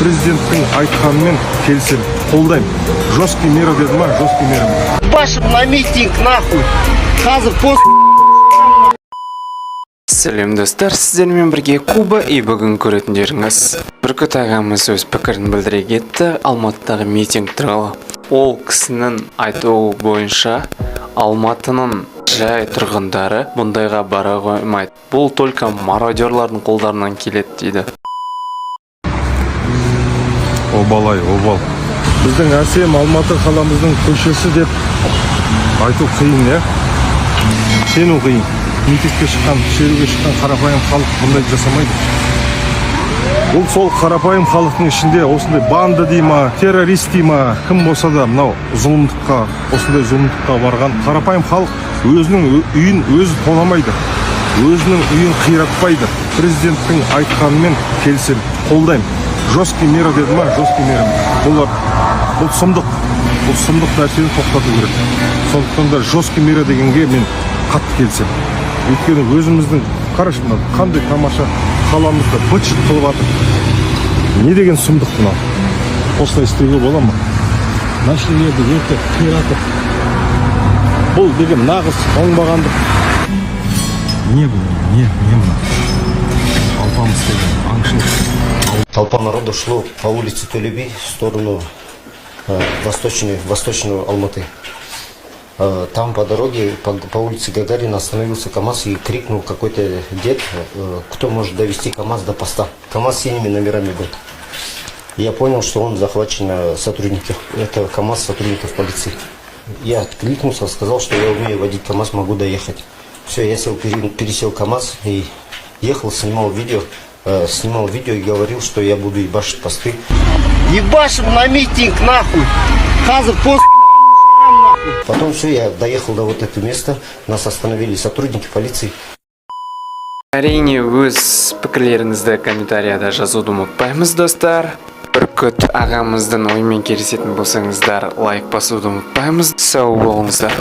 Президенттің айтқанымен келісемін, қолдаймын. Жесткие меры деді ма, жесткие меры. Башим на митинг нахуй. Қазір Сәлем достар, сіздермен бірге Куба и бүгін көретіндеріңіз. Бүркіт ағамыз өз пікірін білдіре кетті Алматыдағы митинг туралы. Ол кісінің айтуы бойынша Алматының жай тұрғындары бұндайға бара қоймайды. Бұл только мародерлардың қолдарынан келеді дейді. Обалай, обал. Біздің әсем Алматы қаламыздың көшесі деп айту қиын, я? Сену қиын. Митингке шыққан, шеруге шыққан қарапайым халық бұндай жасамайды. Бұл сол қарапайым халықтың ішінде осындай банда дей ма, террорист дей ма, кім болса да мынау зұлымдыққа, осындай зұлымдыққа барған қарапайым халық өзінің үйін өзі тонамайды. Өзінің үйін қиратпайды. Президенттің айтқанымен келісемін, қолдаймын. Жесткие меры деді ма, жесткие меры. Бұл сұмдық нәрсені тоқтату керек. Сондықтан да жесткие меры дегенге мен қатты келісемін. Өйткені өзіміздің қарашы қандай тамаша қаламызды быт-шыт қылып атыр. Не деген сұмдық мынау? Осылай істеуге бола ма? Машинелерді өртеп, қиратып. Бұл деген нағыз оңбағандық. Не бұл? Не мына? Алпамыс деген аңшылық. Толпа народа шло по улице Толеби в сторону восточного Алматы. Там по дороге, по улице Гагарина остановился КамАЗ и крикнул какой-то дед, кто может довести КамАЗ до поста. КамАЗ с синими номерами был. Я понял, что он захвачен сотрудников. Это КамАЗ сотрудников полиции. Я откликнулся, сказал, что я умею водить КамАЗ, могу доехать. Все, я пересел КамАЗ и ехал, снимал видео и говорил, что я буду ебашить посты. Ебашим на митинг нахуй! Потом все, я доехал до вот этого места, нас остановили сотрудники полиции. Әрине өз пікірлеріңізді комментарияда жазуды ұмытпаймыз достар. Бүркіт ағамыздың ойымен келісетін болсаңыздар лайк басуды ұмытпаймыз. Сау болыңыздар.